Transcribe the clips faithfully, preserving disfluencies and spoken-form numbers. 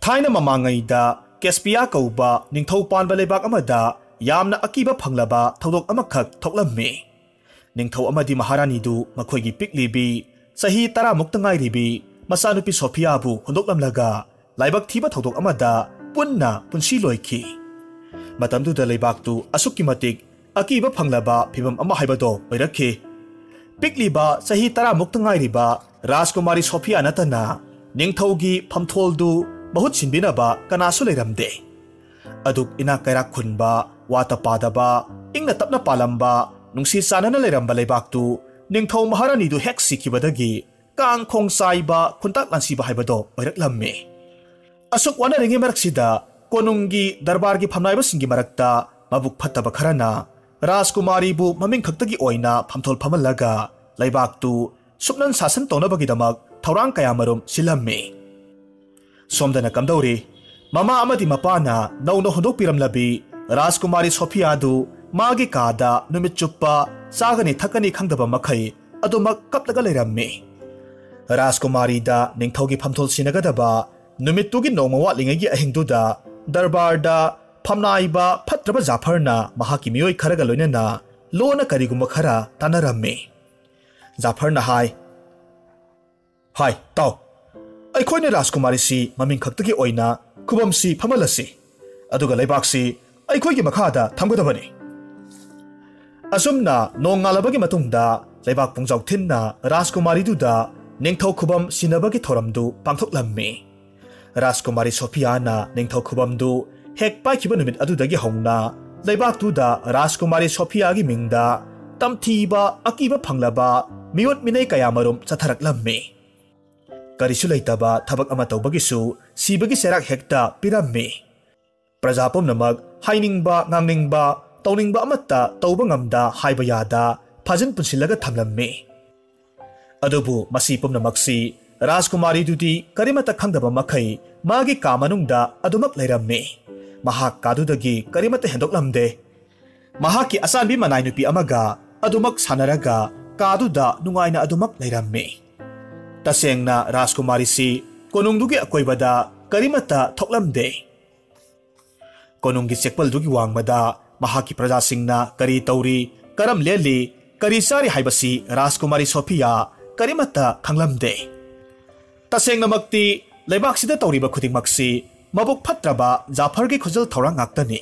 ꯊꯥꯏꯅ ꯃꯃꯥꯡꯉꯩꯗ ꯀꯦꯁꯄꯤꯌꯥ ꯀꯧꯕ ꯅꯤꯡꯊꯧ ꯄꯥꯟꯕ ꯂꯩꯕꯥꯛ ꯑꯃꯗ ꯌꯥꯝꯅ ꯑꯀꯤꯕ ꯐꯪꯂꯕ ꯊꯧꯗꯣꯛ ꯑꯃꯈꯛ ꯊꯣꯛꯂꯝꯃꯤ꯫ ꯅꯤꯡꯊꯧ ꯑꯃꯗꯤ ꯃꯍꯥꯔꯥꯅꯤꯗꯨ ꯃꯈꯣꯏꯒꯤ ꯄꯤꯛꯂꯤꯕꯤ, ꯆꯍꯤ ꯇꯔꯥꯃꯨꯛꯇ ꯉꯥꯏꯔꯤꯕꯤ ꯃꯆꯥꯅꯨꯄꯤ ꯁꯣꯐꯤꯌꯥꯕꯨ ꯍꯨꯟꯗꯣꯛꯂꯝꯂꯒ ꯂꯥꯏꯕꯛ ꯊꯤꯕ ꯊꯧꯗꯣꯛ ꯑꯃꯗ ꯄꯨꯟꯅ ꯄꯨꯟꯁꯤ ꯂꯣꯏꯈꯤ꯫ ꯃꯇꯝꯗꯨꯗ ꯂꯩꯕꯥꯛꯇꯨ ꯑꯁꯨꯛꯀꯤ ꯃꯇꯤꯛ ꯑꯀꯤꯕ ꯐꯪꯂꯕ ꯐꯤꯚꯝ ꯑꯃ ꯍꯥꯏꯕꯗꯣ ꯑꯣꯏꯔꯛꯈꯤ꯫ ꯄꯤꯛꯂꯤꯕ ꯆꯍꯤ ꯇꯔꯥꯃꯨꯛꯇ ꯉꯥꯏꯔꯤꯕ ꯔꯥꯖꯀꯨꯃꯥꯔꯤ ꯁꯣꯐꯤꯌꯥ ꯅꯠꯇꯅ ꯅꯤꯡꯊꯧꯒꯤ ꯐꯝꯊꯣꯜꯗꯨ ꯃꯍꯨꯠ ꯁꯤꯟꯕꯤꯅꯕ ꯀꯅꯥꯁꯨ ꯂꯩꯔꯝꯗꯦ꯫ ꯑꯗꯨꯛ ꯏꯅꯥꯛ ꯀꯩꯔꯥꯛ ꯈꯨꯟꯕ, ꯋꯥꯇ ꯄꯥꯗꯕ, ꯏꯪꯅ ꯇꯞꯅ ꯄꯥꯜꯂꯝꯕ, ꯅꯨꯡꯁꯤ ꯆꯥꯟꯅꯅ ꯂꯩꯔꯝꯕ ꯂꯩꯕꯥꯛꯇꯨ ꯅꯤꯡꯊꯧ ꯃꯍꯥꯔꯥꯅꯤꯗꯨ ꯍꯦꯛ ꯁꯤꯈꯤꯕꯗꯒꯤ ꯀꯥꯡꯈꯣꯡ ꯆꯥꯏꯕ, ꯈꯨꯟꯇꯥꯛ ꯂꯥꯟꯁꯤꯕ ꯍꯥꯏꯕꯗꯣ ꯑꯣꯏꯔꯛꯂꯝꯃꯤ꯫ ꯑꯁꯨꯛ ꯋꯥꯅꯔꯤꯉꯩ ꯃꯔꯛꯁꯤꯗ ꯀꯣꯅꯨꯡꯒꯤ ꯗꯔꯕꯥꯔꯒꯤ ꯐꯝꯅꯥꯏꯕꯁꯤꯡꯒꯤ ꯃꯔꯛꯇ ꯃꯕꯨꯛ ꯐꯠꯇꯕ ꯈꯔꯅ ꯔꯥꯖꯀꯨꯃꯥꯔꯤꯕꯨ ꯃꯃꯤꯡ ꯈꯛꯇꯒꯤ ꯑꯣꯏꯅ ꯐꯝꯊꯣꯜ ꯐꯝꯍꯜꯂꯒ ꯂꯩꯕꯥꯛꯇꯨ ꯁꯨꯞꯅꯟ ꯁꯥꯁꯟ ꯇꯧꯅꯕꯒꯤꯗꯃꯛ ꯊꯧꯔꯥꯡ ꯀꯌꯥꯃꯔꯨꯝ ꯁꯤꯜꯂꯝꯃꯤ꯫ ꯁꯣꯝꯗꯅ ꯀꯝꯗꯧꯔꯤ? ꯃꯃꯥ ꯑꯃꯗꯤ ꯃꯄꯥꯅ ꯅꯧꯅ ꯍꯨꯟꯗꯣꯛꯄꯤꯔꯝꯂꯕꯤ ꯔꯥꯖꯀꯨꯃꯥꯔꯤ ꯁꯣꯐꯤꯌꯥꯗꯨ ꯃꯥꯒꯤ ꯀꯥꯗ ꯅꯨꯃꯤꯠ ꯆꯨꯞꯄ ꯆꯥꯒꯅꯤ ꯊꯛꯀꯅꯤ ꯈꯪꯗꯕ ꯃꯈꯩ ꯑꯗꯨꯃꯛ ꯀꯞꯂꯒ ꯂꯩꯔꯝꯃꯤ꯫ ꯔꯥꯖꯀꯨꯃꯥꯔꯤꯗ ꯅꯤꯡꯊꯧꯒꯤ ꯐꯝꯊꯣꯜ ꯁꯤꯟꯅꯒꯗꯕ ꯅꯨꯃꯤꯠꯇꯨꯒꯤ ꯅꯣꯡꯃ ꯋꯥꯠꯂꯤꯉꯩꯒꯤ ꯑꯍꯤꯡꯗꯨꯗ ꯗꯔꯕꯥꯔꯗ ꯐꯝꯅꯥꯏꯕ ꯐꯠꯇ꯭ꯔꯕ ꯖꯥꯐꯔꯅ ꯃꯍꯥꯛꯀꯤ ꯃꯤꯑꯣꯏ ꯈꯔꯒ ꯂꯣꯏꯅꯅ ꯂꯣꯟꯅ ꯀꯔꯤꯒꯨꯝꯕ ꯈꯔ ꯇꯥꯟꯅꯔꯝꯃꯤ꯫ ꯖꯥꯐꯔꯅ ꯍꯥꯏ, "ꯍꯥꯏ, ꯇꯥꯎ, ꯑꯩꯈꯣꯏꯅ ꯔꯥꯖꯀꯨꯃꯥꯔꯤꯁꯤ ꯃꯃꯤꯡ ꯈꯛꯇꯒꯤ ꯑꯣꯏꯅ ꯈꯨꯕꯝꯁꯤ ꯐꯝꯍꯜꯂꯁꯤ, ꯑꯗꯨꯒ ꯂꯩꯕꯥꯛꯁꯤ ꯑꯩꯈꯣꯏꯒꯤ ꯃꯈꯥꯗ ꯊꯝꯒꯗꯕꯅꯤ꯫" ꯑꯁꯨꯝꯅ ꯅꯣꯡꯉꯥꯜꯂꯕꯒꯤ ꯃꯇꯨꯡꯗ ꯂꯩꯕꯥꯛ ꯄꯨꯡꯖꯥꯎ ꯊꯤꯟꯅ ꯔꯥꯖꯀꯨꯃꯥꯔꯤꯗꯨꯗ ꯅꯤꯡꯊꯧ ꯈꯨꯕꯝ ꯁꯤꯟꯅꯕꯒꯤ ꯊꯧꯔꯝꯗꯨ ꯄꯥꯡꯊꯣꯛꯂꯝꯃꯤ꯫ ꯔꯥꯖꯀꯨꯃꯥꯔꯤ ꯁꯣꯐꯤꯌꯥꯅ ꯅꯤꯡꯊꯧ ꯈꯨꯕꯝꯗꯨ ꯍꯦꯛ ꯄꯥꯏꯈꯤꯕ ꯅꯨꯃꯤꯠ ꯑꯗꯨꯗꯒꯤ ꯍꯧꯅ ꯂꯩꯕꯥꯛꯇꯨꯗ ꯔꯥꯖꯀꯨꯃꯥꯔꯤ ꯁꯣꯐꯤꯌꯥꯒꯤ ꯃꯤꯡꯗ ꯇꯝꯊꯤꯕ, ꯑꯀꯤꯕ ꯐꯪꯂꯕ ꯃꯤꯑꯣꯠ ꯃꯤꯅꯩ ꯀꯌꯥꯃꯔꯨꯝ ꯆꯠꯊꯔꯛꯂꯝꯃꯤ꯫ ꯀꯔꯤꯁꯨ ꯂꯩꯇꯕ ꯊꯕꯛ ꯑꯃ ꯇꯧꯕꯒꯤꯁꯨ ꯁꯤꯕꯒꯤ ꯆꯩꯔꯥꯛ ꯍꯦꯛꯇ ꯄꯤꯔꯝꯃꯤ꯫ ꯄ꯭ꯔꯖꯥ ꯄꯨꯝꯅꯃꯛ ꯍꯥꯏꯅꯤꯡꯕ, ꯉꯥꯡꯅꯤꯡꯕ, ꯇꯧꯅꯤꯡꯕ ꯑꯃꯠꯇ ꯇꯧꯕ ꯉꯝꯗ, ꯍꯥꯏꯕ ꯌꯥꯗ ꯐꯥꯖꯤꯟ ꯄꯨꯟꯁꯤꯜꯂꯒ ꯊꯝꯂꯝꯃꯤ꯫ ꯑꯗꯨꯕꯨ ꯃꯁꯤ ꯄꯨꯝꯅꯃꯛꯁꯤ ꯔꯥꯖꯀꯨꯃꯥꯔꯤꯗꯨꯗꯤ ꯀꯔꯤꯃꯠꯇ ꯈꯪꯗꯕ ꯃꯈꯩ ꯃꯥꯒꯤ ꯀꯥ ꯃꯅꯨꯡꯗ ꯑꯗꯨꯃꯛ ꯂꯩꯔꯝꯃꯤ꯫ ꯃꯍꯥꯛ ꯀꯥꯗꯨꯗꯒꯤ ꯀꯔꯤꯃꯠꯇ ꯍꯦꯟꯗꯣꯛꯂꯝꯗꯦ꯫ ꯃꯍꯥꯛꯀꯤ ꯑꯆꯥꯟꯕꯤ ꯃꯅꯥꯏ ꯅꯨꯄꯤ ꯑꯃꯒ ꯑꯗꯨꯃꯛ ꯁꯥꯟꯅꯔꯒ ꯀꯥꯗꯨꯗ ꯅꯨꯡꯉꯥꯏꯅ ꯑꯗꯨꯃꯛ ꯂꯩꯔꯝꯃꯤ꯫ ꯇꯁꯦꯡꯅ ꯔꯥꯖꯀꯨꯃꯥꯔꯤꯁꯤ ꯀꯣꯅꯨꯡꯗꯨꯒꯤ ꯑꯀꯣꯏꯕꯗ ꯀꯔꯤꯃꯠꯇ ꯊꯣꯛꯂꯝꯗꯦ꯫ ꯀꯣꯅꯨꯡꯒꯤ ꯆꯦꯛꯄꯜꯗꯨꯒꯤ ꯋꯥꯡꯃꯗ ꯃꯍꯥꯛꯀꯤ ꯄ꯭ꯔꯖꯥꯁꯤꯡꯅ ꯀꯔꯤ ꯇꯧꯔꯤ, ꯀꯔꯝ ꯂꯦꯜꯂꯤ, ꯀꯔꯤ ꯆꯥꯔꯤ ꯍꯥꯏꯕꯁꯤ ꯔꯥꯖꯀꯨꯃꯥꯔꯤ ꯁꯣꯐꯤꯌꯥ ꯀꯔꯤꯃꯠꯇ ꯈꯪꯂꯝꯗꯦ꯫ ꯇꯁꯦꯡꯅꯃꯛꯇꯤ ꯂꯩꯕꯥꯛꯁꯤꯗ ꯇꯧꯔꯤꯕ ꯈꯨꯗꯤꯡꯃꯛꯁꯤ ꯃꯕꯨꯛ ꯐꯠꯇ꯭ꯔꯕ ꯖꯥꯐꯔꯒꯤ ꯈꯨꯖꯜ ꯊꯧꯔꯥꯡ ꯉꯥꯛꯇꯅꯤ꯫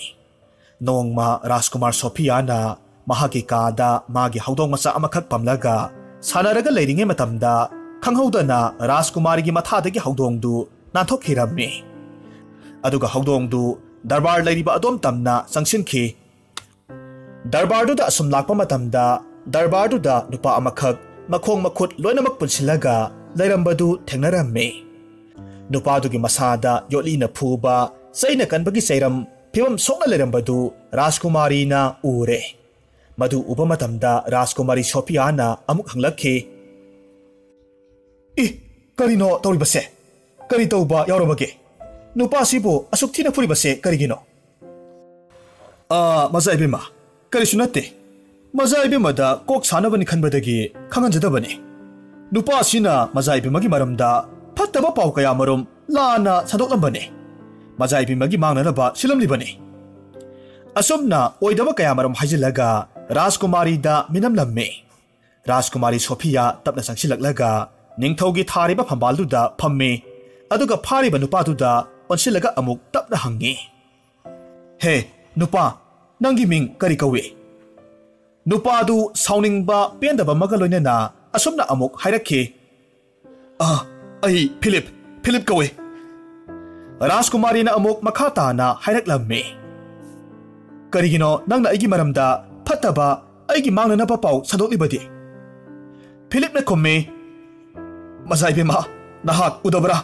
ꯅꯣꯡꯃ ꯔꯥꯖꯀꯨꯃꯥꯔ ꯁꯣꯐꯤꯌꯥꯅ ꯃꯍꯥꯛꯀꯤ ꯀꯥꯗ ꯃꯥꯒꯤ ꯍꯧꯗꯣꯡ ꯃꯆꯥ ꯑꯃꯈꯛ ꯄꯝꯂꯒ ꯁꯥꯟꯅꯔꯒ ꯂꯩꯔꯤꯉꯩ ꯃꯇꯝꯗ, ꯈꯪꯍꯧꯗꯅ ꯔꯥꯖꯀꯨꯃꯥꯔꯤꯒꯤ ꯃꯊꯥꯗꯒꯤ ꯍꯧꯗꯣꯡꯗꯨ ꯅꯥꯟꯊꯣꯛꯈꯤꯔꯝꯃꯤ꯫ ꯑꯗꯨꯒ ꯍꯧꯗꯣꯡꯗꯨ ꯗꯔꯕꯥꯔ ꯂꯩꯔꯤꯕ ꯑꯗꯣꯝ ꯇꯝꯅ ꯆꯪꯁꯤꯟꯈꯤ꯫ ꯗꯔꯕꯥꯔꯗꯨꯗ ꯑꯁꯨꯝ ꯂꯥꯛꯄ ꯃꯇꯝꯗ, ꯗꯔꯕꯥꯔꯗꯨꯗ ꯅꯨꯄꯥ ꯑꯃꯈꯛ ꯃꯈꯣꯡ ꯃꯈꯨꯠ ꯂꯣꯏꯅꯃꯛ ꯄꯨꯟꯁꯤꯜꯂꯒ ꯂꯩꯔꯝꯕꯗꯨ ꯊꯦꯡꯅꯔꯝꯃꯤ꯫ ꯅꯨꯄꯥꯗꯨꯒꯤ ꯃꯁꯥꯗ ꯌꯣꯠꯂꯤꯅ ꯐꯨꯕ, ꯆꯩꯅ ꯀꯟꯕꯒꯤ ꯆꯩꯔꯝ ꯐꯤꯕꯝ ꯁꯣꯛꯅ ꯂꯩꯔꯝꯕꯗꯨ ꯔꯥꯖꯀꯨꯃꯥꯔꯤꯅ ꯎꯔꯦ꯫ ꯃꯗꯨ ꯎꯕ ꯃꯇꯝꯗ ꯔꯥꯖꯀꯨꯃꯥꯔꯤ ꯁꯣꯐꯤꯌꯥꯅ ꯑꯃꯨꯛ ꯍꯪꯂꯛꯈꯤ, "ꯏ, ꯀꯔꯤꯅꯣ ꯇꯧꯔꯤꯕꯁꯦ? ꯀꯔꯤ ꯇꯧꯕ ꯌꯥꯎꯔꯕꯒꯦ? ꯅꯨꯄꯥꯁꯤꯕꯨ ꯑꯁꯨꯛ ꯊꯤꯅ ꯐꯨꯔꯤꯕꯁꯦ ꯀꯔꯤꯒꯤꯅꯣ?" "ꯑꯥ, ꯃꯖꯥ ꯏꯕꯦꯝꯃ, ꯀꯔꯤꯁꯨ ꯅꯠꯇꯦ꯫ ꯃꯖꯥ ꯏꯕꯦꯝꯃꯗ ꯀꯣꯛ ꯁꯥꯅꯕꯅꯤ ꯈꯟꯕꯗꯒꯤ ꯈꯪꯍꯟꯖꯗꯕꯅꯤ꯫ ꯅꯨꯄꯥꯁꯤꯅ ꯃꯖꯥ ꯏꯕꯦꯝꯃꯒꯤ ꯃꯔꯝꯗ ꯐꯠꯇꯕ ꯄꯥꯎ ꯀꯌꯥ ꯃꯔꯨꯝ ꯂꯥꯟꯅ ꯁꯟꯗꯣꯛꯂꯝꯕꯅꯤ꯫ ꯃꯖꯥ ꯏꯕꯦꯝꯃꯒꯤ ꯃꯥꯡꯅꯅꯕ ꯁꯤꯜꯂꯝꯂꯤꯕꯅꯤ꯫" ꯑꯁꯨꯝꯅ ꯑꯣꯏꯗꯕ ꯀꯌꯥ ꯃꯔꯨꯝ ꯍꯥꯏꯖꯤꯜꯂꯒ ꯔꯥꯖꯀꯨꯃꯥꯔꯤꯗ ꯃꯤꯅꯝꯂꯝꯃꯤ꯫ ꯔꯥꯖꯀꯨꯃꯥꯔꯤ ꯁꯣꯐꯤꯌꯥ ꯇꯞꯅ ꯆꯪꯁꯤꯜꯂꯛꯂꯒ ꯅꯤꯡꯊꯧꯒꯤ ꯊꯥꯔꯤꯕ ꯐꯝꯕꯥꯜꯗꯨꯗ ꯐꯝꯃꯤ꯫ ꯑꯗꯨꯒ ꯐꯥꯔꯤꯕ ꯅꯨꯄꯥꯗꯨꯗ ꯑꯣꯟꯁꯤꯜꯂꯒ ꯑꯃꯨꯛ ꯇꯞꯅ ꯍꯪꯉꯤ, "ꯍꯦ, ꯅꯨꯄꯥ, ꯅꯪꯒꯤ ꯃꯤꯡ ꯀꯔꯤ ꯀꯧꯏ?" ꯅꯨꯄꯥꯗꯨ ꯁꯥꯎꯅꯤꯡꯕ ꯄꯦꯟꯗꯕ ꯑꯃꯒ ꯂꯣꯏꯅꯅ ꯑꯁꯨꯝꯅ ꯑꯃꯨꯛ ꯍꯥꯏꯔꯛꯈꯤ, "ꯑ, ꯑꯩ ꯐꯤꯂꯤꯞ, ꯐꯤꯂꯤꯞ ꯀꯧꯏ꯫" ꯔꯥꯖꯀꯨꯃꯥꯔꯤꯅ ꯑꯃꯨꯛ ꯃꯈꯥ ꯇꯥꯅ ꯍꯥꯏꯔꯛꯂꯝꯃꯤ, "ꯀꯔꯤꯒꯤꯅꯣ ꯅꯪꯅ ꯑꯩꯒꯤ ꯃꯔꯝꯗ ꯐꯠꯇꯕ, ꯑꯩꯒꯤ ꯃꯥꯡꯅꯅꯕ ꯄꯥꯎ ꯁꯟꯗꯣꯛꯂꯤꯕꯗꯤ?" ꯐꯤꯂꯤꯞꯅ ꯈꯨꯝꯃꯤ, "ꯃꯖꯥ ꯏꯕꯦꯝꯃ, ꯅꯍꯥꯛ ꯎꯗꯕ꯭ꯔꯥ?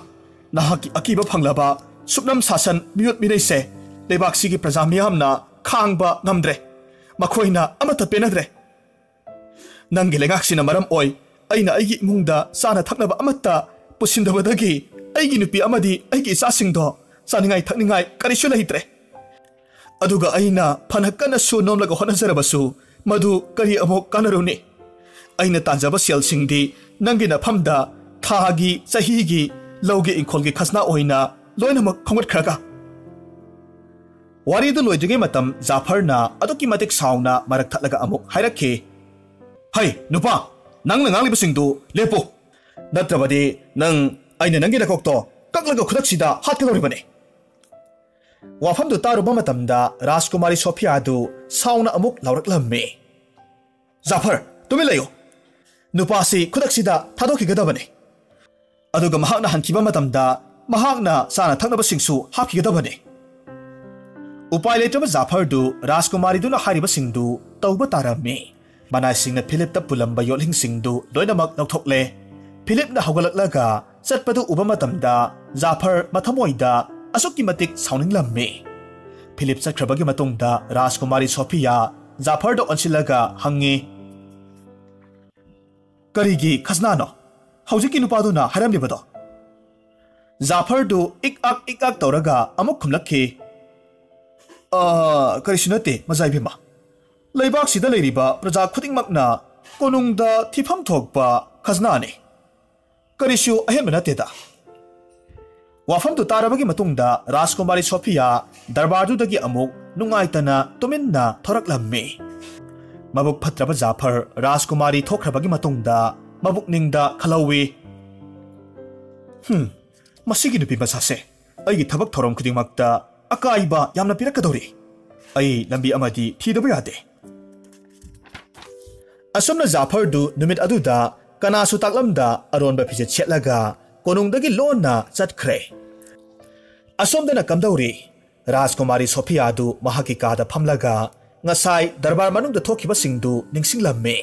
ꯅꯍꯥꯛꯀꯤ ꯑꯀꯤꯕ ꯐꯪꯂꯕ ꯁꯨꯞꯅꯝ ꯁꯥꯁꯟ ꯃꯤꯑꯣꯠ ꯃꯤꯅꯩꯁꯦ ꯂꯩꯕꯥꯛꯁꯤꯒꯤ ꯄ꯭ꯔꯖꯥ ꯃꯤꯌꯥꯝꯅ ꯈꯥꯡꯕ ꯉꯝꯗ꯭ꯔꯦ꯫ ꯃꯈꯣꯏꯅ ꯑꯃꯠꯇ ꯄꯦꯟꯅꯗ꯭ꯔꯦ꯫ ꯅꯪꯒꯤ ꯂꯩꯉꯥꯛꯁꯤꯅ ꯃꯔꯝ ꯑꯣꯏ ꯑꯩꯅ ꯑꯩꯒꯤ ꯏꯃꯨꯡꯗ ꯆꯥꯅ ꯊꯛꯅꯕ ꯑꯃꯠꯇ ꯄꯨꯁꯤꯟꯗꯕꯗꯒꯤ ꯑꯩꯒꯤ ꯅꯨꯄꯤ ꯑꯃꯗꯤ ꯑꯩꯒꯤ ꯏꯆꯥꯁꯤꯡꯗꯣ ꯆꯥꯅꯤꯡꯉꯥꯏ ꯊꯛꯅꯤꯡꯉꯥꯏ ꯀꯔꯤꯁꯨ ꯂꯩꯇ꯭ꯔꯦ꯫ ꯑꯗꯨꯒ ꯑꯩꯅ ꯐꯅ ꯀꯟꯅꯁꯨ ꯅꯣꯝꯂꯒ ꯍꯣꯠꯅꯖꯔꯕꯁꯨ ꯃꯗꯨ ꯀꯔꯤ ꯑꯃꯨꯛ ꯀꯥꯟꯅꯔꯨꯅꯤ? ꯑꯩꯅ ꯇꯥꯟꯖꯕ ꯁꯦꯜꯁꯤꯡꯗꯤ ꯅꯪꯒꯤ ꯅꯐꯝꯗ ꯊꯥꯒꯤ, ꯆꯍꯤꯒꯤ, ꯂꯧꯒꯤ, ꯏꯪꯈꯣꯜꯒꯤ ꯈꯖꯅꯥ ꯑꯣꯏꯅ ꯂꯣꯏꯅꯃꯛ ꯈꯣꯝꯒꯠꯈ꯭ꯔꯒ꯫ ꯋꯥꯔꯤꯗꯨ ꯂꯣꯏꯗ꯭ꯔꯤꯉꯩ ꯃꯇꯝ ꯖꯥꯐꯔꯅ ꯑꯗꯨꯛꯀꯤ ꯃꯇꯤꯛ ꯁꯥꯎꯅ ꯃꯔꯛ ꯊꯠꯂꯒ ꯑꯃꯨꯛ ꯍꯥꯏꯔꯛꯈꯤ, "ꯍꯩ, ꯅꯨꯄꯥ, ꯅꯪꯅ ꯉꯥꯡꯂꯤꯕꯁꯤꯡꯗꯨ ꯂꯦꯞꯄꯨ, ꯅꯠꯇ꯭ꯔꯕꯗꯤ ꯅꯪ, ꯑꯩꯅ ꯅꯪꯒꯤ ꯅꯀꯣꯛꯇꯣ ꯀꯛꯂꯒ ꯈꯨꯗꯛꯁꯤꯗ ꯍꯥꯠꯀꯗꯧꯔꯤꯕꯅꯤ!" ꯋꯥꯐꯝꯗꯨ ꯇꯥꯔꯨꯕ ꯃꯇꯝꯗ ꯔꯥꯖꯀꯨꯃꯥꯔꯤ ꯁꯣꯐꯤꯌꯥꯗꯨ ꯁꯥꯎꯅ ꯑꯃꯨꯛ ꯂꯥꯎꯔꯛꯂꯝꯃꯤ, "ꯖꯥꯐꯔ, ꯇꯨꯃꯤꯟ ꯂꯩꯌꯨ! ꯅꯨꯄꯥꯁꯤ ꯈꯨꯗꯛꯁꯤꯗ ꯊꯥꯗꯣꯛꯈꯤꯒꯗꯕꯅꯤ꯫ ꯑꯗꯨꯒ ꯃꯍꯥꯛꯅ ꯍꯟꯈꯤꯕ ꯃꯇꯝꯗ ꯃꯍꯥꯛꯅ ꯆꯥꯅ ꯊꯛꯅꯕꯁꯤꯡꯁꯨ ꯍꯥꯞꯈꯤꯒꯗꯕꯅꯤ!" ꯎꯄꯥꯏ ꯂꯩꯇ꯭ꯔꯕ ꯖꯥꯐꯔꯗꯨ ꯔꯥꯖꯀꯨꯃꯥꯔꯤꯗꯨꯅ ꯍꯥꯏꯔꯤꯕꯁꯤꯡꯗꯨ ꯇꯧꯕ ꯇꯥꯔꯝꯃꯤ꯫ ꯃꯅꯥꯏꯁꯤꯡꯅ ꯐꯤꯂꯤꯞꯇ ꯄꯨꯜꯂꯝꯕ ꯌꯣꯠꯂꯤꯡꯁꯤꯡꯗꯨ ꯂꯣꯏꯅꯃꯛ ꯂꯧꯊꯣꯛꯂꯦ꯫ ꯐꯤꯂꯤꯞꯅ ꯍꯧꯒꯠꯂꯛꯂꯒ ꯆꯠꯄꯗꯨ ꯎꯕ ꯃꯇꯝꯗ ꯖꯥꯐꯔ ꯃꯊꯃꯣꯏꯗ ꯑꯁꯨꯛꯀꯤ ꯃꯇꯤꯛ ꯁꯥꯎꯅꯤꯡꯂꯝꯃꯤ꯫ ꯐꯤꯂꯤꯞ ꯆꯠꯈ꯭ꯔꯕꯒꯤ ꯃꯇꯨꯡꯗ ꯔꯥꯖꯀꯨꯃꯥꯔꯤ ꯁꯣꯐꯤꯌꯥ ꯖꯥꯐꯔꯗ ꯑꯣꯟꯁꯤꯜꯂꯒ ꯍꯪꯉꯤ, "ꯀꯔꯤꯒꯤ ꯈꯖꯅꯥꯅꯣ ꯍꯧꯖꯤꯛꯀꯤ ꯅꯨꯄꯥꯗꯨꯅ ꯍꯥꯏꯔꯝꯂꯤꯕꯗꯣ?" ꯖꯥꯐꯔꯗꯨ ꯏꯛ ꯑꯛ ꯏꯛ ꯑꯛ ꯇꯧꯔꯒ ꯑꯃꯨꯛ ꯈꯨꯝꯂꯛꯈꯤ, "ꯑ, ꯀꯔꯤꯁꯨ ꯅꯠꯇꯦ, ꯃꯖꯥ ꯏꯕꯦꯝꯃ꯫ ꯂꯩꯕꯥꯛꯁꯤꯗ ꯂꯩꯔꯤꯕ ꯄ꯭ꯔꯖꯥ ꯈꯨꯗꯤꯡꯃꯛꯅ ꯀꯣꯅꯨꯡꯗ ꯊꯤꯐꯝ ꯊꯣꯛꯄ ꯈꯖꯅꯥꯅꯤ꯫ ꯀꯔꯤꯁꯨ ꯑꯍꯦꯟꯕ ꯅꯠꯇꯦꯗ꯫" ꯋꯥꯐꯝꯗꯨ ꯇꯥꯔꯕꯒꯤ ꯃꯇꯨꯡꯗ ꯔꯥꯖꯀꯨꯃꯥꯔꯤ ꯁꯣꯐꯤꯌꯥ ꯗꯔꯕꯥꯔꯗꯨꯗꯒꯤ ꯑꯃꯨꯛ ꯅꯨꯡꯉꯥꯏꯇꯅ ꯇꯨꯃꯤꯟꯅ ꯊꯣꯔꯛꯂꯝꯃꯤ꯫ ꯃꯕꯨꯛ ꯐꯠꯇ꯭ꯔꯕ ꯖꯥꯐꯔ ꯔꯥꯖꯀꯨꯃꯥꯔꯤ ꯊꯣꯛꯈ꯭ꯔꯕꯒꯤ ꯃꯇꯨꯡꯗ ꯃꯕꯨꯛꯅꯤꯡꯗ ꯈꯜꯍꯧꯋꯤ, "ꯍꯨꯝ, ꯃꯁꯤꯒꯤ ꯅꯨꯄꯤ ꯃꯆꯥꯁꯦ ꯑꯩꯒꯤ ꯊꯕꯛ ꯊꯧꯔꯝ ꯈꯨꯗꯤꯡꯃꯛꯇ ꯑꯀꯥꯏꯕ ꯌꯥꯝꯅ ꯄꯤꯔꯛꯀꯗꯧꯔꯤ꯫ ꯑꯩ ꯂꯝꯕꯤ ꯑꯃꯗꯤ ꯊꯤꯗꯕ ꯌꯥꯗꯦ꯫" ꯑꯁꯨꯝꯅ ꯖꯥꯐꯔꯗꯨ ꯅꯨꯃꯤꯠ ꯑꯗꯨꯗ ꯀꯅꯥꯁꯨ ꯇꯥꯛꯂꯝꯗ ꯑꯔꯣꯟꯕ ꯐꯤꯖꯦꯠ ꯁꯦꯠꯂꯒ ꯀꯣꯅꯨꯡꯗꯒꯤ ꯂꯣꯟꯅ ꯆꯠꯈ꯭ꯔꯦ꯫ ꯑꯁꯣꯝꯗꯅ ꯀꯝꯗꯧꯔꯤ? ꯔꯥꯖꯀꯨꯃꯥꯔꯤ ꯁꯣꯐꯤꯌꯥꯗꯨ ꯃꯍꯥꯛꯀꯤ ꯀꯥꯗ ꯐꯝꯂꯒ ꯉꯁꯥꯏ ꯗꯔꯕꯥꯔ ꯃꯅꯨꯡꯗ ꯊꯣꯛꯈꯤꯕꯁꯤꯡꯗꯨ ꯅꯤꯡꯁꯤꯡꯂꯝꯃꯤ꯫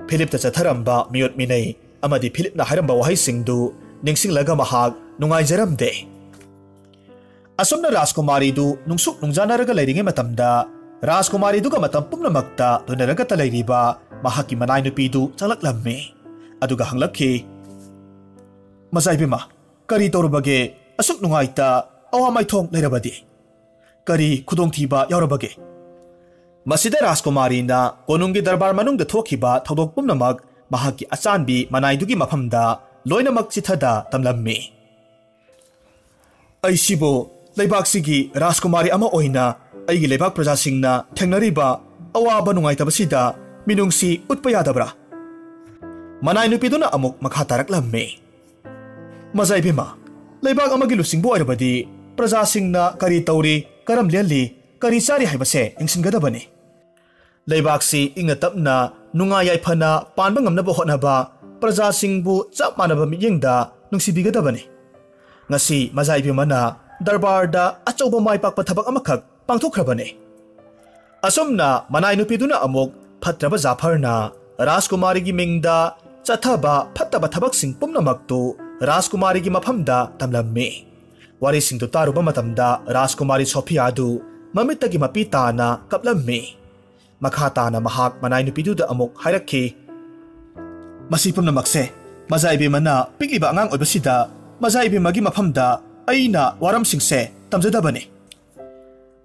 ꯐꯤꯂꯤꯞꯇ ꯆꯠꯊꯔꯝꯕ ꯃꯤꯑꯣꯠ ꯃꯤꯅꯩ ꯑꯃꯗꯤ ꯐꯤꯂꯤꯞꯅ ꯍꯥꯏꯔꯝꯕ ꯋꯥꯍꯩꯁꯤꯡꯗꯨ ꯅꯤꯡꯁꯤꯡꯂꯒ ꯃꯍꯥꯛ ꯅꯨꯡꯉꯥꯏꯖꯔꯝꯗꯦ꯫ ꯑꯁꯨꯝꯅ ꯔꯥꯖꯀꯨꯃꯥꯔꯤꯗꯨ ꯅꯨꯡꯁꯨꯛ ꯅꯨꯡꯖꯥꯅꯔꯒ ꯂꯩꯔꯤꯉꯩ ꯃꯇꯝꯗ, ꯔꯥꯖꯀꯨꯃꯥꯔꯤꯗꯨꯒ ꯃꯇꯝ ꯄꯨꯝꯅꯃꯛꯇ ꯂꯣꯏꯅꯔꯒꯇ ꯂꯩꯔꯤꯕ ꯃꯍꯥꯛꯀꯤ ꯃꯅꯥꯏ ꯅꯨꯄꯤꯗꯨ ꯆꯪꯂꯛꯂꯝꯃꯤ꯫ ꯑꯗꯨꯒ ꯍꯪꯂꯛꯈꯤ, "ꯃꯖꯥ ꯏꯕꯦꯝꯃ, ꯀꯔꯤ ꯇꯧꯔꯕꯒꯦ? ꯑꯁꯨꯛ ꯅꯨꯡꯉꯥꯏꯇ ꯑꯋꯥ ꯃꯥꯏꯊꯣꯡ ꯂꯩꯔꯕꯗꯤ? ꯀꯔꯤ ꯈꯨꯗꯣꯡꯊꯤꯕ ꯌꯥꯎꯔꯕꯒꯦ?" ꯃꯁꯤꯗ ꯔꯥꯖꯀꯨꯃꯥꯔꯤꯅ ꯀꯣꯅꯨꯡꯒꯤ ꯗꯔꯕꯥꯔ ꯃꯅꯨꯡꯗ ꯊꯣꯛꯈꯤꯕ ꯊꯧꯗꯣꯛ ꯄꯨꯝꯅꯃꯛ ꯃꯍꯥꯛꯀꯤ ꯑꯆꯥꯟꯕꯤ ꯃꯅꯥꯏꯗꯨꯒꯤ ꯃꯐꯝꯗ ꯂꯣꯏꯅꯃꯛ ꯆꯤꯊꯗ ꯇꯝꯂꯝꯃꯤ꯫ ꯑꯩꯁꯤꯕꯨ ꯂꯩꯕꯥꯛꯁꯤꯒꯤ ꯔꯥꯖꯀꯨꯃꯥꯔꯤ ꯑꯃ ꯑꯣꯏꯅ ꯑꯩꯒꯤ ꯂꯩꯕꯥꯛ ꯄ꯭ꯔꯖꯥꯁꯤꯡꯅ ꯊꯦꯡꯅꯔꯤꯕ ꯑꯋꯥꯕ ꯅꯨꯡꯉꯥꯏꯇꯕꯁꯤꯗ ꯃꯤꯅꯨꯡꯁꯤ ꯎꯠꯄ ꯌꯥꯗꯕ꯭ꯔꯥ? ꯃꯅꯥꯏ ꯅꯨꯄꯤꯗꯨꯅ ꯑꯃꯨꯛ ꯃꯈꯥ ꯇꯥꯔꯛꯂꯝꯃꯤ, ꯃꯖꯥ ꯏꯕꯦꯝꯃ, ꯂꯩꯕꯥꯛ ꯑꯃꯒꯤ ꯂꯨꯆꯤꯡꯕ ꯑꯣꯏꯔꯕꯗꯤ ꯄ꯭ꯔꯖꯥꯁꯤꯡꯅ ꯀꯔꯤ ꯇꯧꯔꯤ, ꯀꯔꯝ ꯂꯦꯜꯂꯤ, ꯀꯔꯤ ꯆꯥꯔꯤ ꯍꯥꯏꯕꯁꯦ ꯌꯦꯡꯁꯤꯟꯒꯗꯕꯅꯤ꯫ ꯂꯩꯕꯥꯛꯁꯤ ꯏꯪꯅ ꯇꯞꯅ, ꯅꯨꯡꯉꯥꯏ ꯌꯥꯏꯐꯅ ꯄꯥꯟꯕ ꯉꯝꯅꯕ ꯍꯣꯠꯅꯕ, ꯄ꯭ꯔꯖꯥꯁꯤꯡꯕꯨ ꯆꯞ ꯃꯥꯟꯅꯕ ꯃꯤꯠꯌꯦꯡꯗ ꯅꯨꯡꯁꯤꯕꯤꯒꯗꯕꯅꯤ꯫ ꯉꯁꯤ ꯃꯖꯥ ꯏꯕꯦꯝꯃꯅ ꯗꯔꯕꯥꯔꯗ ꯑꯆꯧꯕ ꯃꯥꯏ ꯄꯥꯛꯄ ꯊꯕꯛ ꯑꯃꯈꯛ ꯄꯥꯡꯊꯣꯛꯈ꯭ꯔꯕꯅꯤ꯫ ꯑꯁꯨꯝꯅ ꯃꯅꯥꯏ ꯅꯨꯄꯤꯗꯨꯅ ꯑꯃꯨꯛ ꯐꯠꯇ꯭ꯔꯕ ꯖꯥꯐꯔꯅ ꯔꯥꯖꯀꯨꯃꯥꯔꯤꯒꯤ ꯃꯤꯡꯗ ꯆꯠꯊꯕ ꯐꯠꯇꯕ ꯊꯕꯛꯁꯤꯡ ꯄꯨꯝꯅꯃꯛꯇꯨ ꯔꯥꯖꯀꯨꯃꯥꯔꯤꯒꯤ ꯃꯐꯝꯗ ꯇꯝꯂꯝꯃꯤ꯫ ꯋꯥꯔꯤꯁꯤꯡꯗꯨ ꯇꯥꯔꯨꯕ ꯃꯇꯝꯗ ꯔꯥꯖꯀꯨꯃꯥꯔꯤ ꯁꯣꯐꯤꯌꯥꯗꯨ ꯃꯃꯤꯠꯇꯒꯤ ꯃꯄꯤ ꯇꯥꯅ ꯀꯞꯂꯝꯃꯤ꯫ ꯃꯈꯥ ꯇꯥꯅ ꯃꯍꯥꯛ ꯃꯅꯥꯏ ꯅꯨꯄꯤꯗꯨꯗ ꯑꯃꯨꯛ ꯍꯥꯏꯔꯛꯈꯤ, ꯃꯁꯤ ꯄꯨꯝꯅꯃꯛꯁꯦ ꯃꯖꯥ ꯏꯕꯦꯝꯃꯅ ꯄꯤꯛꯂꯤꯕ ꯑꯉꯥꯡ ꯑꯣꯏꯕꯁꯤꯗ ꯃꯖꯥ ꯏꯕꯦꯝꯃꯒꯤ ꯃꯐꯝꯗ ꯑꯩꯅ ꯋꯥꯔꯝꯁꯤꯡꯁꯦ ꯇꯝꯖꯗꯕꯅꯤ꯫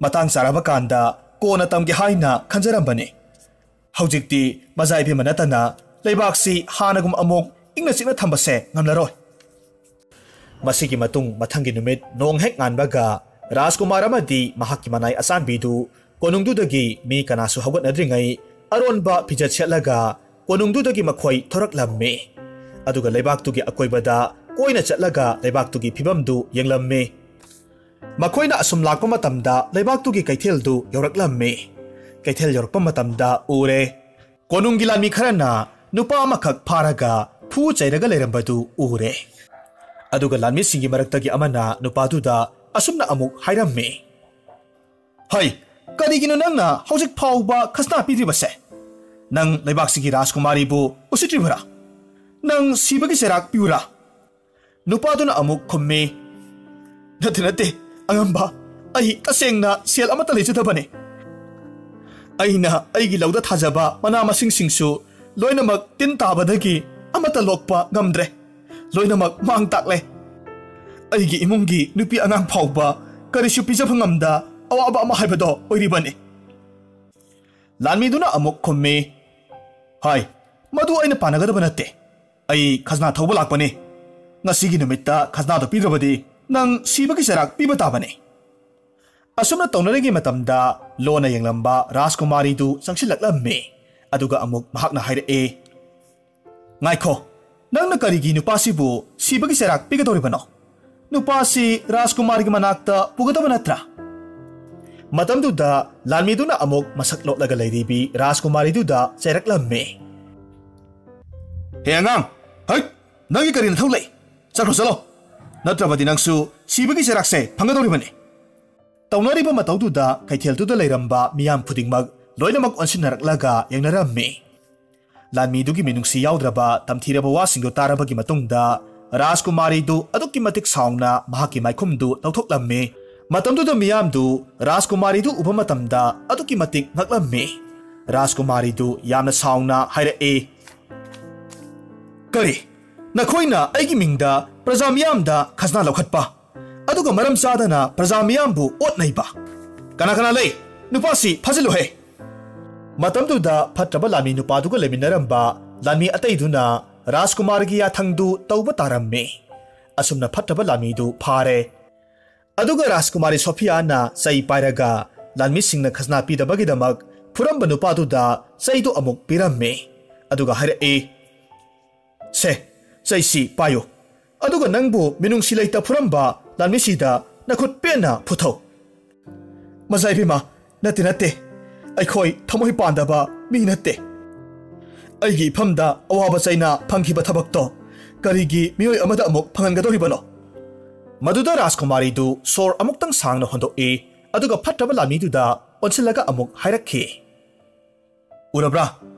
ꯃꯇꯥꯡ ꯆꯥꯔꯕ ꯀꯥꯟꯗ ꯀꯣꯟꯅ ꯇꯝꯒꯦ ꯍꯥꯏꯅ ꯈꯟꯖꯔꯝꯕꯅꯤ꯫ ꯍꯧꯖꯤꯛꯇꯤ ꯃꯖꯥ ꯏꯕꯦꯝꯃ ꯅꯠꯇꯅ ꯂꯩꯕꯥꯛꯁꯤ ꯍꯥꯟꯅꯒꯨꯝ ꯑꯃꯨꯛ ꯏꯪꯅ ꯆꯤꯛꯅ ꯊꯝꯕꯁꯦ ꯉꯝꯂꯔꯣꯏ꯫ ꯃꯁꯤꯒꯤ ꯃꯇꯨꯡ ꯃꯊꯪꯒꯤ ꯅꯨꯃꯤꯠ ꯅꯣꯡ ꯍꯦꯛ ꯉꯥꯟꯕꯒ ꯔꯥꯖꯀꯨꯃꯥꯔ ꯑꯃꯗꯤ ꯃꯍꯥꯛꯀꯤ ꯃꯅꯥꯏ ꯑꯆꯥꯟꯕꯤꯗꯨ ꯀꯣꯅꯨꯡꯗꯨꯗꯒꯤ ꯃꯤ ꯀꯅꯥꯁꯨ ꯍꯧꯒꯠꯅꯗ꯭ꯔꯤꯉꯩ ꯑꯔꯣꯟꯕ ꯐꯤꯖꯦꯠ ꯁꯦꯠꯂꯒ ꯀꯣꯅꯨꯡꯗꯨꯗꯒꯤ ꯃꯈꯣꯏ ꯊꯣꯔꯛꯂꯝꯃꯤ꯫ ꯑꯗꯨꯒ ꯂꯩꯕꯥꯛꯇꯨꯒꯤ ꯑꯀꯣꯏꯕꯗ ꯀꯣꯏꯅ ꯆꯠꯂꯒ ꯂꯩꯕꯥꯛꯇꯨꯒꯤ ꯐꯤꯕꯝꯗꯨ ꯌꯦꯡꯂꯝꯃꯤ꯫ ꯃꯈꯣꯏꯅ ꯑꯁꯨꯝ ꯂꯥꯛꯄ ꯃꯇꯝꯗ ꯂꯩꯕꯥꯛꯇꯨꯒꯤ ꯀꯩꯊꯦꯜꯗꯨ ꯌꯧꯔꯛꯂꯝꯃꯤ꯫ ꯀꯩꯊꯦꯜ ꯌꯧꯔꯛꯄ ꯃꯇꯝꯗ ꯎꯔꯦ, ꯀꯣꯅꯨꯡꯒꯤ ꯂꯥꯟꯃꯤ ꯈꯔꯅ ꯅꯨꯄꯥ ꯑꯃꯈꯛ ꯐꯥꯔꯒ ꯐꯨ ꯆꯩꯔꯒ ꯂꯩꯔꯝꯕꯗꯨ ꯎꯔꯦ꯫ ꯑꯗꯨꯒ ꯂꯥꯟꯃꯤꯁꯤꯡꯒꯤ ꯃꯔꯛꯇꯒꯤ ꯑꯃꯅ ꯅꯨꯄꯥꯗꯨꯗ ꯑꯁꯨꯝꯅ ꯑꯃꯨꯛ ꯍꯥꯏꯔꯝꯃꯤ, ꯍꯩ, ꯀꯔꯤꯒꯤꯅꯣ ꯅꯪꯅ ꯍꯧꯖꯤꯛ ꯐꯥꯎꯕ ꯈꯖꯅꯥ ꯄꯤꯗ꯭ꯔꯤꯕꯁꯦ? ꯅꯪ ꯂꯩꯕꯥꯛꯁꯤꯒꯤ ꯔꯥꯖꯀꯨꯃꯥꯔꯤꯕꯨ ꯎꯁꯤꯠꯇ꯭ꯔꯤꯕꯔꯥ? ꯅꯪ ꯁꯤꯕꯒꯤ ꯆꯩꯔꯥꯛ ꯄꯤꯌꯨꯔꯥ? ꯅꯨꯄꯥꯗꯨꯅ ꯑꯃꯨꯛ ꯈꯨꯝꯃꯤ, ꯅꯠꯇꯦ, ꯅꯠꯇꯦ, ꯑꯉꯝꯕ, ꯑꯩ ꯇꯁꯦꯡꯅ ꯁꯦꯜ ꯑꯃꯠꯇ ꯂꯩꯖꯗꯕꯅꯤ꯫ ꯑꯩꯅ ꯑꯩꯒꯤ ꯂꯧꯗ ꯊꯥꯖꯕ ꯃꯅꯥ ꯃꯁꯤꯡꯁꯤꯡꯁꯨ ꯂꯣꯏꯅꯃꯛ ꯇꯤꯟ ꯇꯥꯕꯗꯒꯤ ꯑꯃꯠꯇ ꯂꯣꯛꯄ ꯉꯝꯗ꯭ꯔꯦ꯫ ꯂꯣꯏꯅꯃꯛ ꯃꯥꯡ ꯇꯥꯛꯂꯦ꯫ ꯑꯩꯒꯤ ꯏꯃꯨꯡꯒꯤ ꯅꯨꯄꯤ ꯑꯉꯥꯡ ꯐꯥꯎꯕ ꯀꯔꯤꯁꯨ ꯄꯤꯖꯕ ꯉꯝꯗ ꯑꯋꯥꯕ ꯑꯃ ꯍꯥꯏꯕꯗꯣ ꯑꯣꯏꯔꯤꯕꯅꯤ꯫ ꯂꯥꯟꯃꯤꯗꯨꯅ ꯑꯃꯨꯛ ꯈꯨꯝꯃꯤ, ꯍꯥꯏ, ꯃꯗꯨ ꯑꯩꯅ ꯄꯥꯅꯒꯗꯕ ꯅꯠꯇꯦ꯫ ꯑꯩ ꯈꯖꯅꯥ ꯊꯧꯕ ꯂꯥꯛꯄꯅꯤ꯫ ꯉꯁꯤꯒꯤ ꯅꯨꯃꯤꯠꯇ ꯈꯖꯅꯥꯗꯨ ꯄꯤꯗ꯭ꯔꯕꯗꯤ ꯅꯪ ꯁꯤꯕꯒꯤ ꯆꯩꯔꯥꯛ ꯄꯤꯕ ꯇꯥꯕꯅꯤ꯫ ꯑꯁꯨꯝꯅ ꯇꯧꯅꯔꯤꯉꯩ ꯃꯇꯝꯗ ꯂꯣꯟꯅ ꯌꯦꯡꯂꯝꯕ ꯔꯥꯖꯀꯨꯃꯥꯔꯤꯗꯨ ꯆꯪꯁꯤꯜꯂꯛꯂꯝꯃꯤ꯫ ꯑꯗꯨꯒ ꯑꯃꯨꯛ ꯃꯍꯥꯛꯅ ꯍꯥꯏꯔꯛꯑꯦ, "ꯉꯥꯏꯈꯣ, ꯅꯪꯅ ꯀꯔꯤꯒꯤ ꯅꯨꯄꯥꯁꯤꯕꯨ ꯁꯤꯕꯒꯤ ꯆꯩꯔꯥꯛ ꯄꯤꯒꯗꯧꯔꯤꯕꯅꯣ? ꯅꯨꯄꯥꯁꯤ ꯔꯥꯖꯀꯨꯃꯥꯔꯒꯤ ꯃꯅꯥꯛꯇ ꯄꯨꯒꯗꯕ ꯅꯠꯇ꯭ꯔꯥ?" ꯃꯇꯝꯗꯨꯗ ꯂꯥꯟꯃꯤꯗꯨꯅ ꯑꯃꯨꯛ ꯃꯁꯛ ꯂꯣꯠꯂꯒ ꯂꯩꯔꯤꯕꯤ ꯔꯥꯖꯀꯨꯃꯥꯔꯤꯗꯨꯗ ꯆꯩꯔꯛꯂꯝꯃꯤ꯫ "ꯍꯦ ꯑꯉꯥꯡ, ꯍꯩꯠ! ꯅꯪꯒꯤ ꯀꯔꯤ ꯅꯊꯧ ꯂꯩ? ꯆꯠꯈ꯭ꯔꯣ, ꯆꯠꯂꯣ꯫ ꯅꯠꯇ꯭ꯔꯕꯗꯤ ꯅꯪꯁꯨ ꯁꯤꯕꯒꯤ ꯆꯩꯔꯥꯛꯁꯦ ꯐꯪꯒꯗꯧꯔꯤꯕꯅꯤ꯫" ꯇꯧꯅꯔꯤꯕ ꯃꯇꯧꯗꯨꯗ ꯀꯩꯊꯦꯜꯗꯨꯗ ꯂꯩꯔꯝꯕ ꯃꯤꯌꯥꯝ ꯈꯨꯗꯤꯡꯃꯛ ꯂꯣꯏꯅꯃꯛ ꯑꯣꯟꯁꯤꯟꯅꯔꯛꯂꯒ ꯌꯦꯡꯅꯔꯝꯃꯤ꯫ ꯂꯥꯟꯃꯤꯗꯨꯒꯤ ꯃꯤꯅꯨꯡꯁꯤ ꯌꯥꯎꯗ꯭ꯔꯕ ꯇꯝꯊꯤꯔꯕ ꯋꯥꯁꯤꯡꯗꯨ ꯇꯥꯔꯕꯒꯤ ꯃꯇꯨꯡꯗ ꯔꯥꯖꯀꯨꯃꯥꯔꯤꯗꯨ ꯑꯗꯨꯛꯀꯤ ꯃꯇꯤꯛ ꯁꯥꯎꯅ ꯃꯍꯥꯛꯀꯤ ꯃꯥꯏꯈꯨꯝꯗꯨ ꯂꯧꯊꯣꯛꯂꯝꯃꯤ꯫ ꯃꯇꯝꯗꯨꯗ ꯃꯤꯌꯥꯝꯗꯨ ꯔꯥꯖꯀꯨꯃꯥꯔꯤꯗꯨ ꯎꯕ ꯃꯇꯝꯗ ꯑꯗꯨꯛꯀꯤ ꯃꯇꯤꯛ ꯉꯛꯂꯝꯃꯤ꯫ ꯔꯥꯖꯀꯨꯃꯥꯔꯤꯗꯨ ꯌꯥꯝꯅ ꯁꯥꯎꯅ ꯍꯥꯏꯔꯛꯏ, "ꯀꯔꯤ? ꯅꯈꯣꯏꯅ ꯑꯩꯒꯤ ꯃꯤꯡꯗ ꯄ꯭ꯔꯖꯥ ꯃꯤꯌꯥꯝꯗ ꯈꯖꯅꯥ ꯂꯧꯈꯠꯄ, ꯑꯗꯨꯒ ꯃꯔꯝ ꯆꯥꯗꯅ ꯄ꯭ꯔꯖꯥ ꯃꯤꯌꯥꯝꯕꯨ ꯑꯣꯠ ꯅꯩꯕ? ꯀꯅꯥ ꯀꯅꯥ ꯂꯩ? ꯅꯨꯄꯥꯁꯤ ꯐꯥꯖꯤꯜꯂꯨꯍꯦ!" ꯃꯇꯝꯗꯨꯗ ꯐꯠꯇ꯭ꯔꯕ ꯂꯥꯟꯃꯤ ꯅꯨꯄꯥꯗꯨꯒ ꯂꯩꯃꯤꯟꯅꯔꯝꯕ ꯂꯥꯟꯃꯤ ꯑꯇꯩꯗꯨꯅ ꯔꯥꯖꯀꯨꯃꯥꯔꯒꯤ ꯌꯥꯊꯪꯗꯨ ꯇꯧꯕ ꯇꯥꯔꯝꯃꯤ꯫ ꯑꯁꯨꯝꯅ ꯐꯠꯇ꯭ꯔꯕ ꯂꯥꯟꯃꯤꯗꯨ ꯐꯥꯔꯦ꯫ ꯑꯗꯨꯒ ꯔꯥꯖꯀꯨꯃꯥꯔꯤ ꯁꯣꯐꯤꯌꯥꯅ ꯆꯩ ꯄꯥꯏꯔꯒ ꯂꯥꯟꯃꯤꯁꯤꯡꯅ ꯈꯖꯅꯥ ꯄꯤꯗꯕꯒꯤꯗꯃꯛ ꯐꯨꯔꯝꯕ ꯅꯨꯄꯥꯗꯨꯗ ꯆꯩꯗꯨ ꯑꯃꯨꯛ ꯄꯤꯔꯝꯃꯤ꯫ ꯑꯗꯨꯒ ꯍꯥꯏꯔꯛꯏ, "ꯁꯦ, ꯆꯩꯁꯤ ꯄꯥꯏꯌꯨ꯫ ꯑꯗꯨꯒ ꯅꯪꯕꯨ ꯃꯤꯅꯨꯡꯁꯤ ꯂꯩꯇ ꯐꯨꯔꯝꯕ ꯂꯥꯟꯃꯤꯁꯤꯗ ꯅꯈꯨꯠ ꯄꯦꯟꯅ ꯐꯨꯊꯧ꯫" "ꯃꯖꯥ ꯏꯕꯦꯝꯃ, ꯅꯠꯇꯦ, ꯅꯠꯇꯦ꯫ ꯑꯩꯈꯣꯏ ꯊꯃꯣꯏ ꯄꯥꯟꯗꯕ ꯃꯤ ꯅꯠꯇꯦ꯫ ꯑꯩꯒꯤ ꯏꯐꯝꯗ ꯑꯋꯥꯕ ꯆꯩꯅꯥ ꯐꯪꯈꯤꯕ ꯊꯕꯛꯇꯣ ꯀꯔꯤꯒꯤ ꯃꯤꯑꯣꯏ ꯑꯃꯗ ꯑꯃꯨꯛ ꯐꯪꯍꯟꯒꯗꯧꯔꯤꯕꯅꯣ?" ꯃꯗꯨꯗ ꯔꯥꯖꯀꯨꯃꯥꯔꯤꯗꯨ ꯁꯣꯔ ꯑꯃꯨꯛꯇꯪ ꯁꯥꯡꯅ ꯍꯣꯟꯗꯣꯛꯏ, ꯑꯗꯨꯒ ꯐꯠꯇꯕ ꯂꯥꯟꯃꯤꯗꯨꯗ ꯑꯣꯟꯁꯤꯜꯂꯒ ꯑꯃꯨꯛ ꯍꯥꯏꯔꯛꯈꯤ, "ꯎꯔꯕ꯭ꯔꯥ?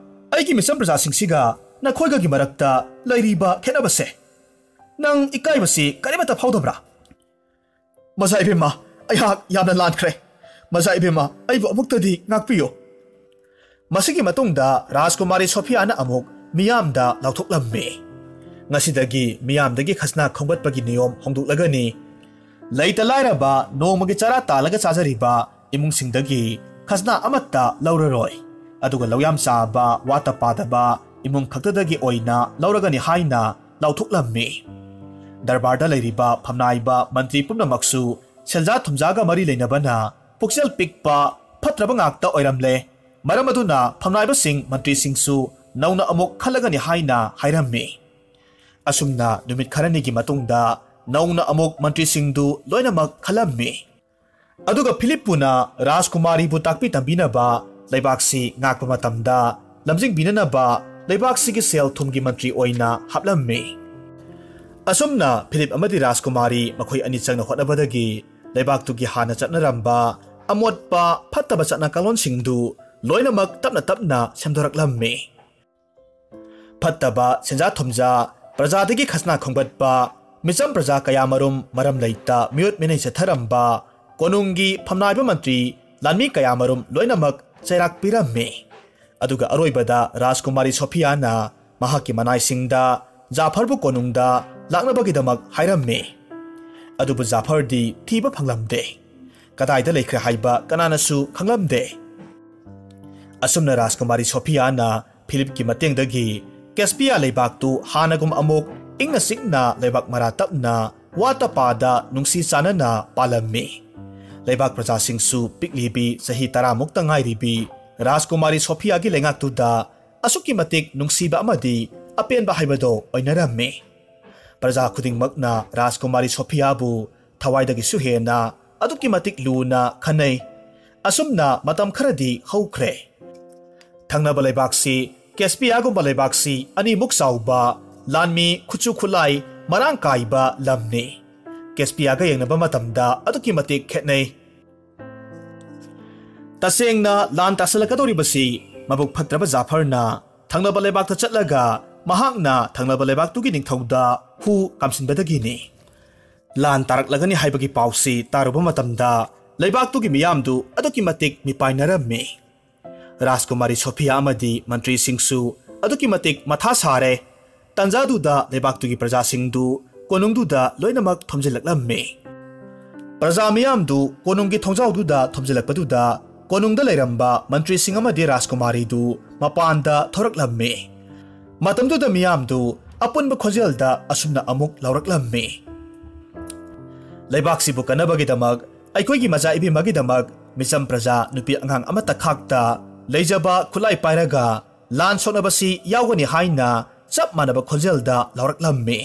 ꯑꯩꯒꯤ ꯃꯤꯆꯝ ꯄ꯭ꯔꯖꯥꯁꯤꯡꯁꯤꯒ ꯅꯈꯣꯏꯒꯒꯤ ꯃꯔꯛꯇ ꯂꯩꯔꯤꯕ ꯈꯦꯠꯅꯕꯁꯦ꯫ ꯅꯪ ꯏꯀꯥꯏꯕꯁꯤ ꯀꯔꯤꯃꯠꯇ ꯐꯥꯎꯗꯕ꯭ꯔꯥ?" "ꯃꯖꯥ ꯏꯕꯦꯝꯃ, ꯑꯩꯍꯥꯛ ꯌꯥꯝꯅ ꯂꯥꯟꯈ꯭ꯔꯦ꯫ ꯃꯖꯥ ꯏꯕꯦꯝꯃ, ꯑꯩꯕꯨ ꯑꯃꯨꯛꯇꯗꯤ ꯉꯥꯛꯄꯤꯌꯨ꯫" ꯃꯁꯤꯒꯤ ꯃꯇꯨꯡꯗ ꯔꯥꯖꯀꯨꯃꯥꯔꯤ ꯁꯣꯐꯤꯌꯥꯅ ꯑꯃꯨꯛ ꯃꯤꯌꯥꯝꯗ ꯂꯥꯎꯊꯣꯛꯂꯝꯃꯤ, "ꯉꯁꯤꯗꯒꯤ ꯃꯤꯌꯥꯝꯗꯒꯤ ꯈꯖꯅꯥ ꯈꯣꯝꯒꯠꯄꯒꯤ ꯅꯤꯌꯣꯝ ꯍꯣꯡꯗꯣꯛꯂꯒꯅꯤ꯫ ꯂꯩꯇ ꯂꯥꯏꯔꯕ ꯅꯣꯡꯃꯒꯤ ꯆꯔꯥ ꯇꯥꯜꯂꯒ ꯆꯥꯖꯔꯤꯕ ꯏꯃꯨꯡꯁꯤꯡꯗꯒꯤ ꯈꯖꯅꯥ ꯑꯃꯠꯇ ꯂꯧꯔꯔꯣꯏ꯫ ꯑꯗꯨꯒ ꯂꯧꯌꯥꯝ ꯆꯥꯕ, ꯋꯥꯠꯇ ꯄꯥꯗꯕ ꯏꯃꯨꯡ ꯈꯛꯇꯗꯒꯤ ꯑꯣꯏꯅ ꯂꯧꯔꯒꯅꯤ" ꯍꯥꯏꯅ ꯂꯥꯎꯊꯣꯛꯂꯝꯃꯤ꯫ ꯗꯔꯕꯥꯔꯗ ꯂꯩꯔꯤꯕ ꯐꯝꯅꯥꯏꯕ ꯃꯟꯇ꯭ꯔꯤ ꯄꯨꯝꯅꯃꯛꯁꯨ ꯁꯦꯟꯖꯥ ꯊꯨꯝꯖꯥꯒ ꯃꯔꯤ ꯂꯩꯅꯕꯅ ꯄꯨꯛꯆꯦꯜ ꯄꯤꯛꯄ, ꯐꯠꯇ꯭ꯔꯕ ꯉꯥꯛꯇ ꯑꯣꯏꯔꯝꯂꯦ꯫ ꯃꯔꯝ ꯑꯗꯨꯅ ꯐꯝꯅꯥꯏꯕꯁꯤꯡ ꯃꯟꯇ꯭ꯔꯤꯁꯤꯡꯁꯨ ꯅꯧꯅ ꯑꯃꯨꯛ ꯈꯜꯂꯒꯅꯤ ꯍꯥꯏꯅ ꯍꯥꯏꯔꯝꯃꯤ꯫ ꯑꯁꯨꯝꯅ ꯅꯨꯃꯤꯠ ꯈꯔꯅꯤꯒꯤ ꯃꯇꯨꯡꯗ ꯅꯧꯅ ꯑꯃꯨꯛ ꯃꯟꯇ꯭ꯔꯤꯁꯤꯡꯗꯨ ꯂꯣꯏꯅꯃꯛ ꯈꯜꯂꯝꯃꯤ꯫ ꯑꯗꯨꯒ ꯐꯤꯂꯤꯞꯄꯨꯅ ꯔꯥꯖꯀꯨꯃꯥꯔꯤꯕꯨ ꯇꯥꯛꯄꯤ ꯇꯝꯕꯤꯅꯕ, ꯂꯩꯕꯥꯛꯁꯤ ꯉꯥꯛꯄ ꯃꯇꯝꯗ ꯂꯝꯖꯤꯡꯕꯤꯅꯅꯕ ꯂꯩꯕꯥꯛꯁꯤꯒꯤ ꯁꯦꯜ ꯊꯨꯝꯒꯤ ꯃꯟꯇ꯭ꯔꯤ ꯑꯣꯏꯅ ꯍꯥꯞꯂꯝꯃꯤ꯫ ꯑꯁꯨꯝꯅ ꯐꯤꯂꯤꯞ ꯑꯃꯗꯤ ꯔꯥꯖꯀꯨꯃꯥꯔꯤ ꯃꯈꯣꯏ ꯑꯅꯤ ꯆꯪꯅ ꯍꯣꯠꯅꯕꯗꯒꯤ ꯂꯩꯕꯥꯛꯇꯨꯒꯤ ꯍꯥꯟꯅ ꯆꯠꯅꯔꯝꯕ ꯑꯃꯣꯠꯄ ꯐꯠꯇꯕ ꯆꯠꯅ ꯀꯥꯡꯂꯣꯟꯁꯤꯡꯗꯨ ꯂꯣꯏꯅꯃꯛ ꯇꯞꯅ ꯇꯞꯅ ꯁꯦꯝꯗꯣꯔꯛꯂꯝꯃꯤ꯫ ꯐꯠꯇꯕ ꯁꯦꯟꯖꯥ ꯊꯨꯝꯖꯥ, ꯄ꯭ꯔꯖꯥꯗꯒꯤ ꯈꯖꯅꯥ ꯈꯣꯝꯒꯠꯄ, ꯃꯤꯆꯝ ꯄ꯭ꯔꯖꯥ ꯀꯌꯥꯃꯔꯨꯝ ꯃꯔꯝ ꯂꯩꯇ ꯃꯤꯑꯣꯠ ꯃꯤꯅꯩ ꯆꯠꯊꯔꯝꯕ, ꯀꯣꯅꯨꯡꯒꯤ ꯐꯝꯅꯥꯏꯕ ꯃꯟꯇ꯭ꯔꯤ, ꯂꯥꯟꯃꯤ ꯀꯌꯥꯃꯔꯨꯝ ꯂꯣꯏꯅꯃꯛ ꯆꯩꯔꯥꯛ ꯄꯤꯔꯝꯃꯤ꯫ ꯑꯗꯨꯒ ꯑꯔꯣꯏꯕꯗ ꯔꯥꯖꯀꯨꯃꯥꯔꯤ ꯁꯣꯐꯤꯌꯥꯅ ꯃꯍꯥꯛꯀꯤ ꯃꯅꯥꯏꯁꯤꯡꯗ ꯖꯥꯐꯔꯕꯨ ꯀꯣꯅꯨꯡꯗ ꯂꯥꯛꯅꯕꯒꯤꯗꯃꯛ ꯍꯥꯏꯔꯝꯃꯤ꯫ ꯑꯗꯨꯕꯨ ꯖꯥꯐꯔꯗꯤ ꯊꯤꯕ ꯐꯪꯂꯝꯗꯦ꯫ ꯀꯗꯥꯏꯗ ꯂꯩꯈ꯭ꯔꯦ ꯍꯥꯏꯕ ꯀꯅꯥꯅꯁꯨ ꯈꯪꯂꯝꯗꯦ꯫ ꯑꯁꯨꯝꯅ ꯔꯥꯖꯀꯨꯃꯥꯔꯤ ꯁꯣꯐꯤꯌꯥꯅ ꯐꯤꯂꯤꯞꯀꯤ ꯃꯇꯦꯡꯗꯒꯤ ꯀꯦꯁꯄꯤꯌꯥ ꯂꯩꯕꯥꯛꯇꯨ ꯍꯥꯟꯅꯒꯨꯝ ꯑꯃꯨꯛ ꯏꯪꯅ ꯆꯤꯛꯅ ꯂꯩꯕꯥꯛ ꯃꯔꯥ ꯇꯞꯅ ꯋꯥ ꯇꯄꯥꯗ ꯅꯨꯡꯁꯤ ꯆꯥꯟꯅꯅ ꯄꯥꯜꯂꯝꯃꯤ꯫ ꯂꯩꯕꯥꯛ ꯄ꯭ꯔꯖꯥꯁꯤꯡꯁꯨ ꯄꯤꯛꯂꯤꯕꯤ ꯆꯍꯤ ꯇꯔꯥꯃꯨꯛꯇ ꯉꯥꯏꯔꯤꯕꯤ ꯔꯥꯖꯀꯨꯃꯥꯔꯤ ꯁꯣꯐꯤꯌꯥꯒꯤ ꯂꯩꯉꯥꯛꯇꯨꯗ ꯑꯁꯨꯛꯀꯤ ꯃꯇꯤꯛ ꯅꯨꯡꯁꯤꯕ ꯑꯃꯗꯤ ꯑꯄꯦꯟꯕ ꯍꯥꯏꯕꯗꯣ ꯑꯣꯏꯅꯔꯝꯃꯤ꯫ ꯄ꯭ꯔꯖꯥ ꯈꯨꯗꯤꯡꯃꯛꯅ ꯔꯥꯖꯀꯨꯃꯥꯔꯤ ꯁꯣꯐꯤꯌꯥꯕꯨ ꯊꯋꯥꯏꯗꯒꯤꯁꯨ ꯍꯦꯟꯅ ꯑꯗꯨꯛꯀꯤ ꯃꯇꯤꯛ ꯂꯨꯅ ꯈꯟꯅꯩ꯫ ꯑꯁꯨꯝꯅ ꯃꯇꯝ ꯈꯔꯗꯤ ꯍꯧꯈ꯭ꯔꯦ꯫ ꯊꯪꯅꯕ ꯂꯩꯕꯥꯛꯁꯤ ꯀꯦꯁꯄꯤꯌꯥꯒꯨꯝꯕ ꯂꯩꯕꯥꯛꯁꯤ ꯑꯅꯤꯃꯨꯛ ꯆꯥꯎꯕ, ꯂꯥꯟꯃꯤ ꯈꯨꯠꯁꯨ ꯈꯨꯠꯂꯥꯏ ꯃꯔꯥꯡ ꯀꯥꯏꯕ ꯂꯝꯅꯤ꯫ ꯀꯦꯁꯄꯤꯌꯥꯒ ꯌꯦꯡꯅꯕ ꯃꯇꯝꯗ ꯑꯗꯨꯛꯀꯤ ꯃꯇꯤꯛ ꯈꯦꯠꯅꯩ꯫ ꯇꯁꯦꯡꯅ ꯂꯥꯟ ꯇꯥꯁꯜꯂꯛꯀꯗꯧꯔꯤꯕꯁꯤ ꯃꯕꯨꯛ ꯐꯠꯇ꯭ꯔꯕ ꯖꯥꯐꯔꯅ ꯊꯪꯅꯕ ꯂꯩꯕꯥꯛꯇ ꯆꯠꯂꯒ ꯃꯍꯥꯛꯅ ꯊꯪꯅꯕ ꯂꯩꯕꯥꯛꯇꯨꯒꯤ ꯅꯤꯡꯊꯧꯗ ꯍꯨ ꯀꯥꯝꯁꯤꯟꯕꯗꯒꯤꯅꯤ꯫ ꯂꯥꯟ ꯇꯥꯔꯛꯂꯒꯅꯤ ꯍꯥꯏꯕꯒꯤ ꯄꯥꯎꯁꯤ ꯇꯥꯔꯨꯕ ꯃꯇꯝꯗ ꯂꯩꯕꯥꯛꯇꯨꯒꯤ ꯃꯤꯌꯥꯝꯗꯨ ꯑꯗꯨꯛꯀꯤ ꯃꯇꯤꯛ ꯃꯤꯄꯥꯏꯅꯔꯝꯃꯤ꯫ ꯔꯥꯖꯀꯨꯃꯥꯔꯤ ꯁꯣꯐꯤꯌꯥ ꯑꯃꯗꯤ ꯃꯟꯇ꯭ꯔꯤꯁꯤꯡꯁꯨ ꯑꯗꯨꯛꯀꯤ ꯃꯇꯤꯛ ꯃꯊꯥ ꯁꯥꯔꯦ꯫ ꯇꯥꯟꯖꯥꯗꯨꯗ ꯂꯩꯕꯥꯛꯇꯨꯒꯤ ꯄ꯭ꯔꯖꯥꯁꯤꯡꯗꯨ ꯀꯣꯅꯨꯡꯗꯨꯗ ꯂꯣꯏꯅꯃꯛ ꯊꯣꯝꯖꯤꯜꯂꯛꯂꯝꯃꯤ꯫ ꯄ꯭ꯔꯖꯥ ꯃꯤꯌꯥꯝꯗꯨ ꯀꯣꯅꯨꯡꯒꯤ ꯊꯣꯡꯖꯥꯎꯗꯨꯗ ꯊꯣꯝꯖꯤꯜꯂꯛꯄꯗꯨꯗ ꯀꯣꯅꯨꯡꯗ ꯂꯩꯔꯝꯕ ꯃꯟꯇ꯭ꯔꯤꯁꯤꯡ ꯑꯃꯗꯤ ꯔꯥꯖꯀꯨꯃꯥꯔꯤꯗꯨ ꯃꯄꯥꯟꯗ ꯊꯣꯔꯛꯂꯝꯃꯤ꯫ ꯃꯇꯝꯗꯨꯗ ꯃꯤꯌꯥꯝꯗꯨ ꯑꯄꯨꯟꯕ ꯈꯣꯟꯖꯦꯜꯗ ꯑꯁꯨꯝꯅ ꯑꯃꯨꯛ ꯂꯥꯎꯔꯛꯂꯝꯃꯤ꯫ ꯂꯩꯕꯥꯛꯁꯤꯕꯨ ꯀꯟꯅꯕꯒꯤꯗꯃꯛ, ꯑꯩꯈꯣꯏꯒꯤ ꯃꯆꯥ ꯏꯕꯦꯝꯃꯒꯤꯗꯃꯛ ꯃꯤꯆꯝ ꯄ꯭ꯔꯖꯥ ꯅꯨꯄꯤ ꯑꯉꯥꯡ ꯑꯃꯠꯇ ꯈꯥꯛꯇ ꯂꯩꯖꯕ ꯈꯨꯠꯂꯥꯏ ꯄꯥꯏꯔꯒ ꯂꯥꯟ ꯁꯣꯛꯅꯕꯁꯤ ꯌꯥꯎꯒꯅꯤ ꯍꯥꯏꯅ ꯆꯞ ꯃꯥꯟꯅꯕ ꯈꯣꯟꯖꯦꯜꯗ ꯂꯥꯎꯔꯛꯂꯝꯃꯤ꯫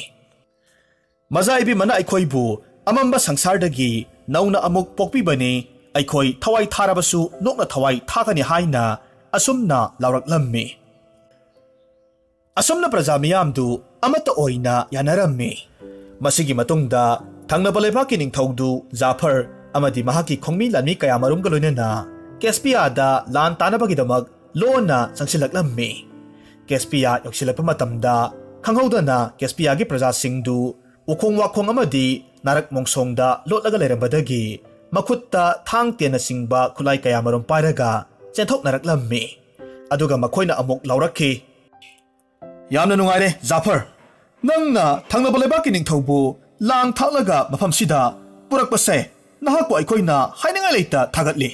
ꯃꯆꯥ ꯏꯕꯦꯝꯃꯅ ꯑꯩꯈꯣꯏꯕꯨ ꯑꯃꯝꯕ ꯁꯪꯁꯥꯔꯗꯒꯤ ꯅꯧꯅ ꯑꯃꯨꯛ ꯄꯣꯛꯄꯤꯕꯅꯤ, ꯑꯩꯈꯣꯏ ꯊꯋꯥꯏ ꯊꯥꯔꯕꯁꯨ ꯅꯣꯛꯅ ꯊꯋꯥꯏ ꯊꯥꯒꯅꯤ ꯍꯥꯏꯅ ꯑꯁꯨꯝꯅ ꯂꯥꯎꯔꯛꯂꯝꯃꯤ꯫ ꯑꯁꯨꯝꯅ ꯄ꯭ꯔꯖꯥ ꯃꯤꯌꯥꯝꯗꯨ ꯑꯃꯠꯇ ꯑꯣꯏꯅ ꯌꯥꯅꯔꯝꯃꯤ꯫ ꯃꯁꯤꯒꯤ ꯃꯇꯨꯡꯗ ꯊꯪꯅꯕ ꯂꯩꯕꯥꯛꯀꯤ ꯅꯤꯡꯊꯧꯗꯨ ꯖꯥꯐꯔ ꯑꯃꯗꯤ ꯃꯍꯥꯛꯀꯤ ꯈꯣꯡꯃꯤ ꯂꯥꯟꯃꯤ ꯀꯌꯥꯃꯔꯨꯝꯒ ꯂꯣꯏꯅꯅ ꯀꯦꯁꯄꯤꯌꯥꯗ ꯂꯥꯟ ꯇꯥꯅꯕꯒꯤꯗꯃꯛ ꯂꯣꯟꯅ ꯆꯪꯁꯤꯜꯂꯛꯂꯝꯃꯤ꯫ ꯀꯦꯁꯄꯤꯌꯥ ꯌꯧꯁꯤꯜꯂꯛꯄ ꯃꯇꯝꯗ ꯈꯪꯍꯧꯗꯅ ꯀꯦꯁꯄꯤꯌꯥꯒꯤ ꯄ꯭ꯔꯖꯥꯁꯤꯡꯗꯨ ꯎꯈꯣꯡ ꯋꯥꯈꯣꯡ ꯑꯃꯗꯤ ꯅꯥꯔꯛ ꯃꯣꯡꯁꯣꯡꯗ ꯂꯣꯠꯂꯒ ꯂꯩꯔꯝꯕꯗꯒꯤ ꯃꯈꯨꯠꯇ ꯊꯥꯡ ꯇꯦꯟꯅꯆꯤꯡꯕ ꯈꯨꯠꯂꯥꯏ ꯀꯌꯥꯃꯔꯨꯝ ꯄꯥꯏꯔꯒ ꯆꯦꯟꯊꯣꯛꯅꯔꯛꯂꯝꯃꯤ꯫ ꯑꯗꯨꯒ ꯃꯈꯣꯏꯅ ꯑꯃꯨꯛ ꯂꯥꯎꯔꯛꯈꯤ, "ꯌꯥꯝꯅ ꯅꯨꯡꯉꯥꯏꯔꯦ ꯖꯥꯐꯔ, ꯅꯪꯅ ꯊꯪꯅꯕ ꯂꯩꯕꯥꯛꯀꯤ ꯅꯤꯡꯊꯧꯕꯨ ꯂꯥꯡ ꯊꯥꯛꯂꯒ ꯃꯐꯝꯁꯤꯗ ꯄꯨꯔꯛꯄꯁꯦ꯫ ꯅꯍꯥꯛꯄꯨ ꯑꯩꯈꯣꯏꯅ ꯍꯥꯏꯅꯤꯡꯉꯥꯏ ꯂꯩꯇ ꯊꯥꯒꯠꯂꯤ꯫"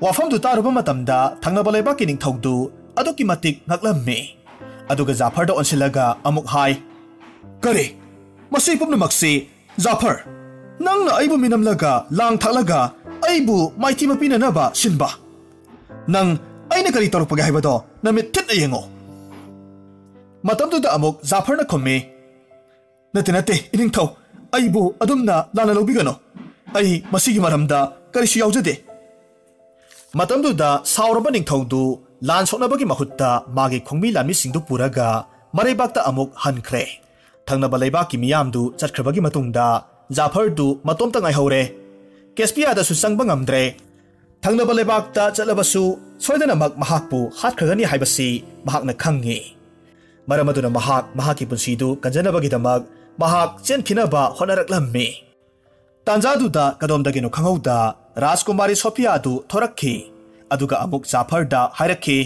ꯋꯥꯐꯝꯗꯨ ꯇꯥꯔꯨꯕ ꯃꯇꯝꯗ ꯊꯪꯅꯕ ꯂꯩꯕꯥꯛꯀꯤ ꯅꯤꯡꯊꯧꯗꯨ ꯑꯗꯨꯛꯀꯤ ꯃꯇꯤꯛ ꯉꯛꯂꯝꯃꯤ꯫ ꯑꯗꯨꯒ ꯖꯥꯐꯔꯗ ꯑꯣꯟꯁꯤꯜꯂꯒ ꯑꯃꯨꯛ ꯍꯥꯏ, "ꯀꯔꯤ? ꯃꯁꯤ ꯄꯨꯝꯅꯃꯛꯁꯤ ꯖꯥꯐꯔ, ꯅꯪꯅ ꯑꯩꯕꯨ ꯃꯤꯅꯝꯂꯒ ꯂꯥꯡ ꯊꯥꯛꯂꯒ ꯑꯩꯕꯨ ꯃꯥꯏꯊꯤꯕ ꯄꯤꯅꯅꯕ ꯁꯤꯟꯕ? ꯅꯪ ꯑꯩꯅ ꯀꯔꯤ ꯇꯧꯔꯛꯄꯒꯦ ꯍꯥꯏꯕꯗꯣ ꯅꯃꯤꯠ ꯊꯤꯠꯅ ꯌꯦꯡꯉꯨ꯫" ꯃꯇꯝꯗꯨꯗ ꯑꯃꯨꯛ ꯖꯥꯐꯔꯅ ꯈꯨꯝꯃꯤ, "ꯅꯠꯇꯦ, ꯅꯠꯇꯦ, ꯏꯅꯤꯡꯊꯧ, ꯑꯩꯕꯨ ꯑꯗꯨꯝꯅ ꯂꯥꯟꯅ ꯂꯧꯕꯤꯒꯅꯨ꯫ ꯑꯩ ꯃꯁꯤꯒꯤ ꯃꯔꯝꯗ ꯀꯔꯤꯁꯨ ꯌꯥꯎꯖꯗꯦ꯫" ꯃꯇꯝꯗꯨꯗ ꯁꯥꯎꯔꯕ ꯅꯤꯡꯊꯧꯗꯨ ꯂꯥꯟ ꯁꯣꯛꯅꯕꯒꯤ ꯃꯍꯨꯠꯇ ꯃꯥꯒꯤ ꯈꯣꯡꯃꯤ ꯂꯥꯟꯃꯤꯁꯤꯡꯗꯨ ꯄꯨꯔꯒ ꯃꯔꯩꯕꯥꯛꯇ ꯑꯃꯨꯛ ꯍꯟꯈ꯭ꯔꯦ꯫ ꯊꯪꯅꯕ ꯂꯩꯕꯥꯛꯀꯤ ꯃꯤꯌꯥꯝꯗꯨ ꯆꯠꯈ꯭ꯔꯕꯒꯤ ꯃꯇꯨꯡꯗ ꯖꯥꯐꯔꯗꯨ ꯃꯇꯣꯝꯇ ꯉꯥꯏꯍꯧꯔꯦ꯫ ꯀꯦꯁꯄꯤꯌꯥꯗꯁꯨ ꯆꯪꯕ ꯉꯝꯗ꯭ꯔꯦ꯫ ꯊꯪꯅꯕ ꯂꯩꯕꯥꯛꯇ ꯆꯠꯂꯕꯁꯨ ꯁꯣꯏꯗꯅꯃꯛ ꯃꯍꯥꯛꯄꯨ ꯍꯥꯠꯈ꯭ꯔꯒꯅꯤ ꯍꯥꯏꯕꯁꯤ ꯃꯍꯥꯛꯅ ꯈꯪꯉꯤ꯫ ꯃꯔꯝ ꯑꯗꯨꯅ ꯃꯍꯥꯛ ꯃꯍꯥꯛꯀꯤ ꯄꯨꯟꯁꯤꯗꯨ ꯀꯟꯖꯅꯕꯒꯤꯗꯃꯛ ꯃꯍꯥꯛ ꯆꯦꯟꯈꯤꯅꯕ ꯍꯣꯠꯅꯔꯛꯂꯝꯃꯤ꯫ ꯇꯥꯟꯖꯥꯗꯨꯗ ꯀꯗꯣꯝꯗꯒꯤꯅꯣ ꯈꯪꯍꯧꯗ ꯔꯥꯖꯀꯨꯃꯥꯔꯤ ꯁꯣꯐꯤꯌꯥꯗꯨ ꯊꯣꯔꯛꯈꯤ꯫ ꯑꯗꯨꯒ ꯑꯃꯨꯛ ꯖꯥꯐꯔꯗ ꯍꯥꯏꯔꯛꯈꯤ,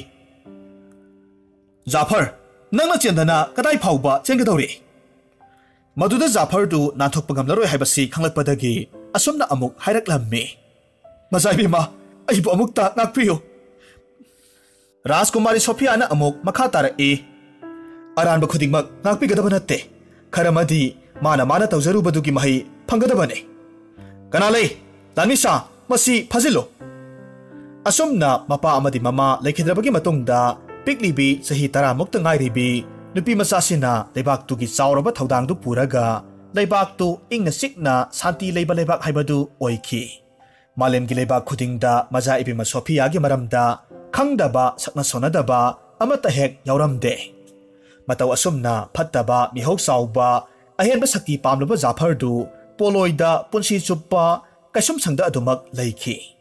"ꯖꯥꯐꯔ, ꯅꯪꯅ ꯆꯦꯟꯗꯅ ꯀꯗꯥꯏ ꯐꯥꯎꯕ ꯆꯦꯟꯒꯗꯧꯔꯤ?" ꯃꯗꯨꯗ ꯖꯥꯐꯔꯗꯨ ꯅꯥꯟꯊꯣꯛꯄ ꯉꯝꯂꯔꯣꯏ ꯍꯥꯏꯕꯁꯤ ꯈꯪꯂꯛꯄꯗꯒꯤ ꯑꯁꯨꯝꯅ ꯑꯃꯨꯛ ꯍꯥꯏꯔꯛꯂꯝꯃꯤ, "ꯃꯆꯥ ꯏꯕꯦꯝꯃ, ꯑꯩꯕꯨ ꯑꯃꯨꯛꯇ ꯉꯥꯛꯄꯤꯌꯨ꯫" ꯔꯥꯖꯀꯨꯃꯥꯔꯤ ꯁꯣꯐꯤꯌꯥꯅ ꯑꯃꯨꯛ ꯃꯈꯥ ꯇꯥꯔꯛꯏ, ꯑꯔꯥꯟꯕ ꯈꯨꯗꯤꯡꯃꯛ ꯉꯥꯛꯄꯤꯒꯗꯕ ꯅꯠꯇꯦ꯫ ꯈꯔꯃꯗꯤ ꯃꯥꯅ ꯃꯥꯅ ꯇꯧꯖꯔꯨꯕꯗꯨꯒꯤ ꯃꯍꯩ ꯐꯪꯒꯗꯕꯅꯤ꯫ "ꯀꯅꯥ ꯂꯩ? ꯂꯥꯟꯃꯤꯁꯥ, ꯃꯁꯤ ꯐꯥꯖꯤꯜꯂꯨ!" ꯑꯁꯨꯝꯅ ꯃꯄꯥ ꯑꯃꯗꯤ ꯃꯃꯥ ꯂꯩꯈꯤꯗ꯭ꯔꯕꯒꯤ ꯃꯇꯨꯡꯗ, ꯄꯤꯛꯂꯤꯕꯤ ꯆꯍꯤ ꯇꯔꯥꯃꯨꯛꯇ ꯉꯥꯏꯔꯤꯕꯤ ꯅꯨꯄꯤ ꯃꯆꯥꯁꯤꯅ ꯂꯩꯕꯥꯛꯇꯨꯒꯤ ꯆꯥꯎꯔꯕ ꯊꯧꯗꯥꯡꯗꯨ ꯄꯨꯔꯒ ꯂꯩꯕꯥꯛꯇꯨ ꯏꯪꯅ ꯆꯤꯛꯅ ꯁꯥꯟꯇꯤ ꯂꯩꯕ ꯂꯩꯕꯥꯛ ꯍꯥꯏꯕꯗꯨ ꯑꯣꯏꯈꯤ꯫ ꯃꯥꯂꯦꯝꯒꯤ ꯂꯩꯕꯥꯛ ꯈꯨꯗꯤꯡꯗ ꯃꯆꯥ ꯏꯕꯦꯝꯃ ꯁꯣꯐꯤꯌꯥꯒꯤ ꯃꯔꯝꯗ ꯈꯪꯗꯕ, ꯁꯛꯅ ꯁꯣꯟꯅꯗꯕ ꯑꯃꯠꯇ ꯍꯦꯛ ꯌꯥꯎꯔꯝꯗꯦ꯫ ꯃꯇꯧ ꯑꯁꯨꯝꯅ ꯐꯠꯇꯕ, ꯃꯤꯍꯧ ꯆꯥꯎꯕ, ꯑꯍꯦꯟꯕ ꯁꯛꯇꯤ ꯄꯥꯝꯂꯕ ꯖꯥꯐꯔꯗꯨ ꯄꯣꯂꯣꯏꯗ ꯄꯨꯟꯁꯤ ꯆꯨꯞꯄ ꯀꯩꯁꯨꯝꯁꯪꯗ ꯑꯗꯨꯃꯛ ꯂꯩꯈꯤ꯫